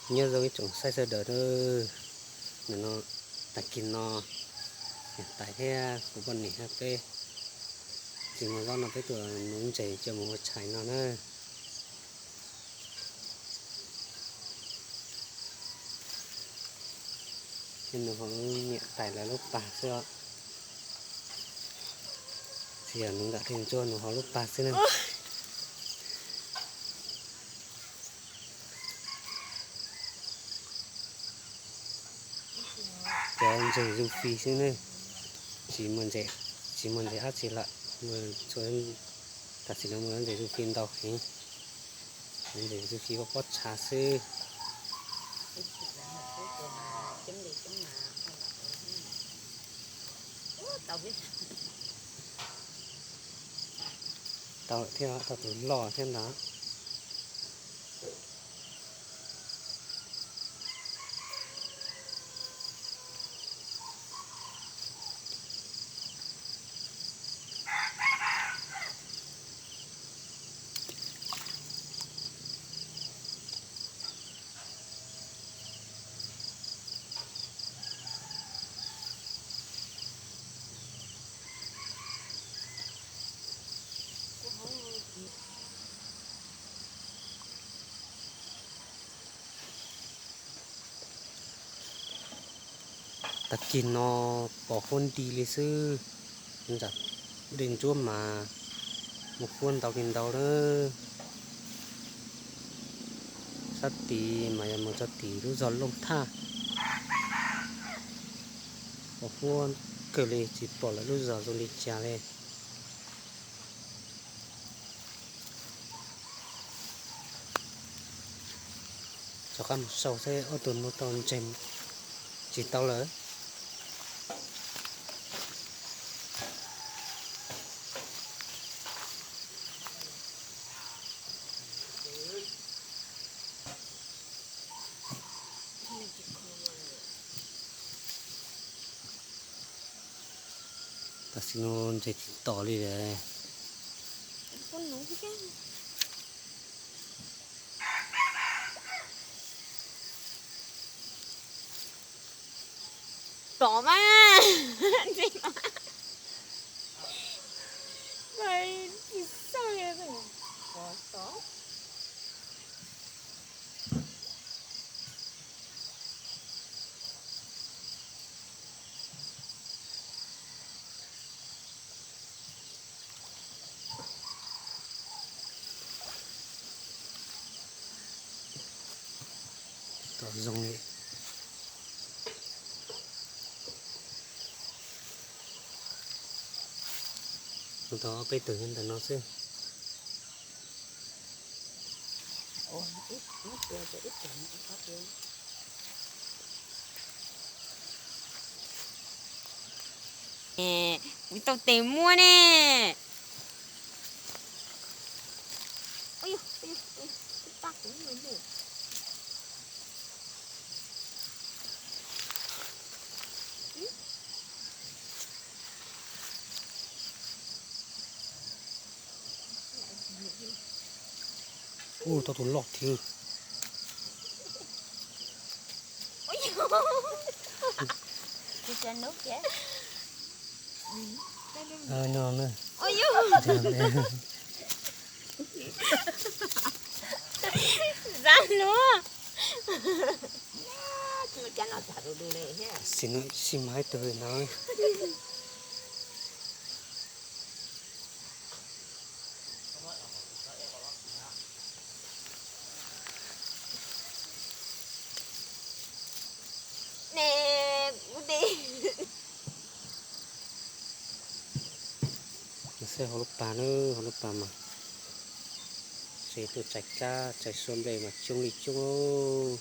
Nyob zoo ib tsoom saib sawv daws, nim no tag kis no niam tais thiab kuv poj niam peb tsis muaj zaub no peb tuaj nuv ntses coj mus ua tshais no na. Thiab nuv hauv niam tais lawv lub pag xwb os. Tsis yog nuv nram dej ntsuab, nuv hauv lub pag xwb na. Cov ntses zoo fij xwb ne, tsis muaj ntses, tsis muaj ntses dab tsi lawm. Tam sim no muaj ntses zoo fij ntau heev, ntses zoo fij pob tsha xwb. Tau thiab, tau tus loj thiab ntag. Tag kis no pom huab nti li xwb, nram dej ntsuab mas muaj huab ntau li ntau lawm. Sab tid mas yog mus txog tim lub zos Looj Thaj, pom huab kawg li, tsis pom lawv lub zos zoo li cas li. Rov qab mus sau seb ob tug nuv tau ntses tsis tau lawm. Tam sim no ntses tsis tom li lawm. Tom mas, ntses mas, tsis xav li. Tom zoo li. Mus tau ob peb tug ntawm no xwb. Kuv tau tes muab ne. Ua tau tus loj thiab. Zab lub. Sim no sim mas ib tug no. Ne, kuv de. Xwb hauv lub pas na, hauv lub pas mas tsev tuaj tsaim kab tsaim suav nplej mas coob li coob.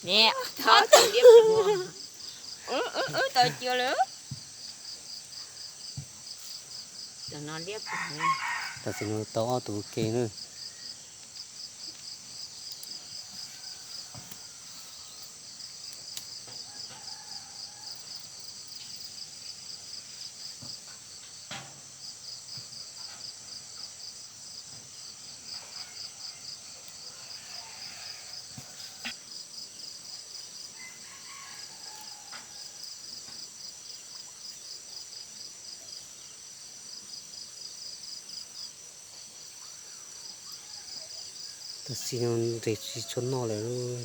Niam, thov tau liab, wb tau cia lawm. Tam sim no tau ob tug ke na. Tam sim no ntes tsis tshua noj lawm.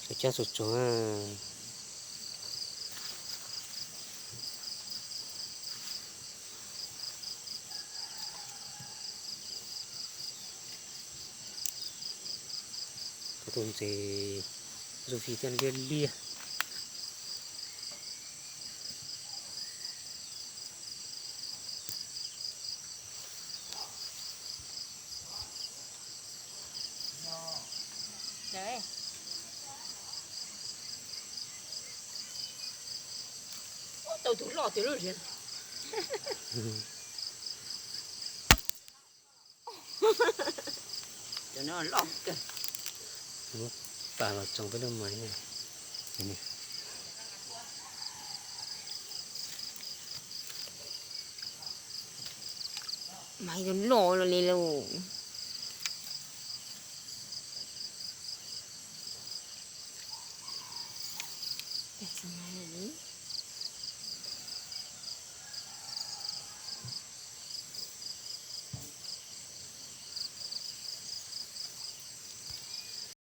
Cov cab tsuag tsuag. Tus ntses zoo li thiaj liab liab. Tau tus loj tiag lub ziab. Cov no loj kawg. Muab tas los tsoo peb lub mais. Mais loj loj li lauj. Tsis mais li.